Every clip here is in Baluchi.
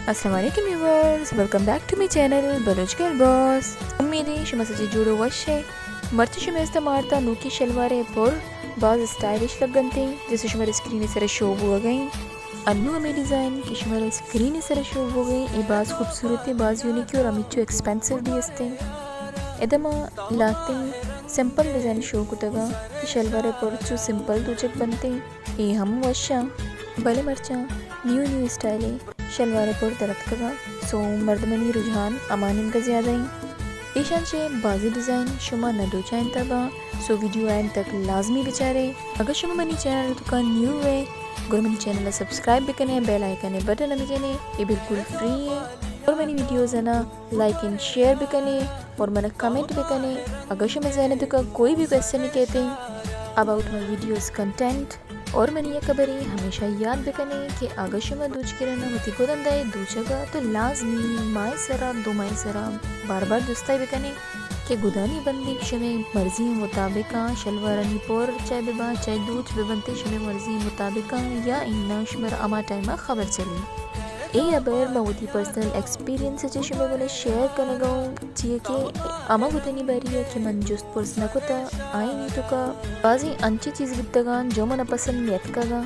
السلام علیکم viewers, welcome back to my channel Baloch girl boss. امید ایں شما سجے جوڑ و وش ئے۔ مرچی شمے استا مارتا نوکی شلوارے پر، باز اسٹائلش لگنتے، جیسے شمارا اسکرین سر شو بوگا ایں۔ انو ہمے ڈیزائن کہ شمارا اسکرین سر شو بوگا ایں، اے باز خوبصورت ایں، باز یونیک ایں اور ہمیچو ایکسپینسو بھی استے۔ ادا ما لہتیں سمپل ڈیزائن شو کتگا کہ شلوارے پر چو سمپل دوچگ بنتے۔ اے ہم وشاں، بلے مرچاں نیو نیو اسٹائلے شلوارے پر در اتکگاں۔ سو مردمانی رجحان ہما نیمگا زیادہ ایں۔ ایشاں چہ بازیں ڈیزائن شما نہ دوچائینتا باں، سو ویڈیو اینڈ تک لازمی بچارے۔ اگاں شما منی چینل توکا نیو ئے، گڑا منی چینل سبسکرائب بکنے، بیل آئیکن بٹن بجنے، اے بالکل فری ایں۔ اور منی ویڈیوز نا لائک اینڈ شیئر بکنے اور منا کمنٹ بکنے۔ اگاں شما ذہن توکا کوئی بھی کوئسچن کیتے اباؤٹ مائی ویڈیوز کنٹینٹ، اور منی یک خبرے ہمیشہ یاد بکنے کہ اگاں شما دوچ گرنا وتی گدان دائے دوچگا تو لازمی ماہ سرا، دو ماہ سرا بار بار دوستائی بکنے کہ گدانی بندیگ شمے مرضی مطابقاں، شلوارانی پر چاہے بباں، چاہے دوچ ببنتے شمے مرضی مطابقاں یا اناں شمارا ہما ٹائما خبر چلی۔ اے ہبر من وتی پرسنل ایکسپیرینس چہ شمے گونے شیئر کنگا اوں، چیا کہ ہما گدانی باری ء کہ من جست پرس نہ کتا، آئینی توکا بازیں انچیں چیز بوتگاں جو منا پسند نیتکگاں،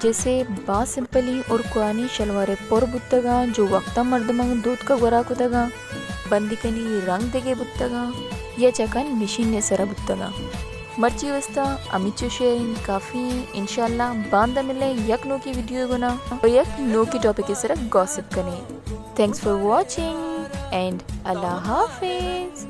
جیسے باز سمپلی اور قرآنی شلوارے پر بوتگاں جو وقتا مردماں دوتکا گورا کتگاں، بندیکانی رنگ دگے بوتگاں یا چکانی مشین سرا بوتگاں۔ مرچی واسطہ ہمیچو شیئرنگ کافی ایں۔ انشاءاللہ باندا ملیں یک نوکی ویڈیو گنا اور یک نوکی ٹاپک سرا گاسپ کنیں۔ Thanks for watching and اللہ حافظ۔